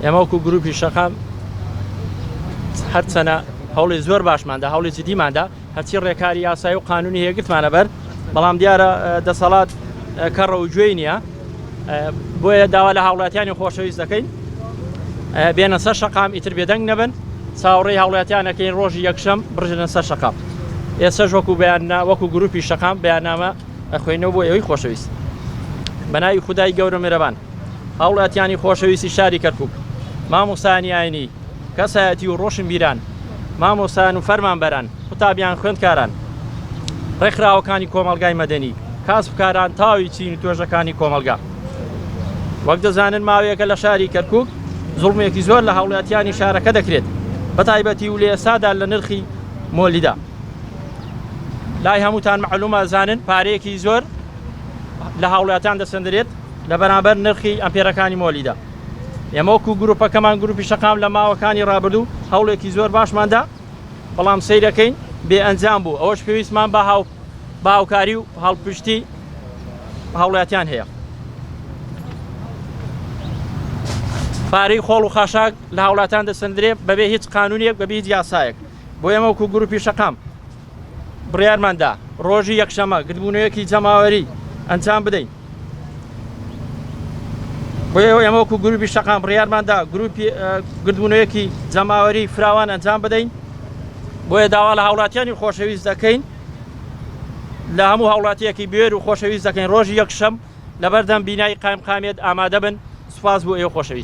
ئێمە وەکو گروپی شەقام هەرچەنە هەوڵی زۆر باشماندا هەوڵی جدیماندا هەرچی ڕێکاری یاسایی و قانونی هەیە گرتمانە بەر بەڵام دیارە دەسەڵات کەڕە و گوێی نییە بۆیە داوا لە هاوڵاتیانی خۆشەویست دەکەین بێنە سەر شەقام ئیتر بێدەنگ نەبن چاوەڕێی هاوڵاتیانەکەین ڕۆژی یەکشەم بڕژنە سەر شەقام ئێسەش وەکو بەیان وەکو گروپی شەقام بەیاننامە ئەخوێنەوە بۆ ئێوەی خۆشەویست بەناوی خودای گەورە مێرەبان هاوڵاتیانی خۆشەویستی شاری کەرکک مامۆستایانی ئاینی کەسایەتی و ڕۆشنبیران، مامۆستایان و فەرمانبەران، قوتابیان، خوێندکاران، ڕێکخراوەکانی کۆمەڵگای مەدەنی، کاسبکاران، تەواوی چین و توێژەکانی کۆمەڵگا. وەک دەزانن ماوەیەکە لە شاری کەرکوک زوڵمێکی زۆر لە هاوڵاتیانی شارەکە دەکرێت، بەتایبەتی و لە ئێستادا لە نرخی مۆلیدا. لای هەمووتان مەعلومە زانن پارەیەکی زۆر لە هاوڵاتیان دەسەندرێت لە بەرامبەر نرخی ئەمپێرەکانی مۆلیدا. ئێمە وەکو گروپەکەمان گروپی شەقام لە ماوەکانی ڕابردوو هەوڵێکی زۆر باشماندا بەڵام سەیرەکەین بێ ئەنجام بوو ئەوەش پێویستمان بە هاو بە هاوکاری و هەڵپشتی هاوڵاتیان هەیە پارەی خۆڵ و خاشاک لە هاوڵاتان دەسەندرێ بەبێ هیچ قانونێک بەبێ هیچ یاسایەک بۆ ئێمە وەکو گروپی شەقام بڕیارماندا ڕۆژی یەکشەمە گردبوونەوەیەکی جەماوەری ئەنجام بدەین بۆیە ئێمە وەکو گروپی شەقام بڕیارماندا گروپی گردبوونەوەیەکی جەماوەری فراوان ئەنجام بدەین بۆیە داوا لە هاوڵاتیانی خۆشەویست دەکەین لە هەموو هاوڵاتیەکی بێر و خۆشەویست دەکەین ڕۆژی یەکشەم لەبەردەم بینای قایمقامیەت ئامادە بن سوپاس بۆ ئێوە خۆشەویست.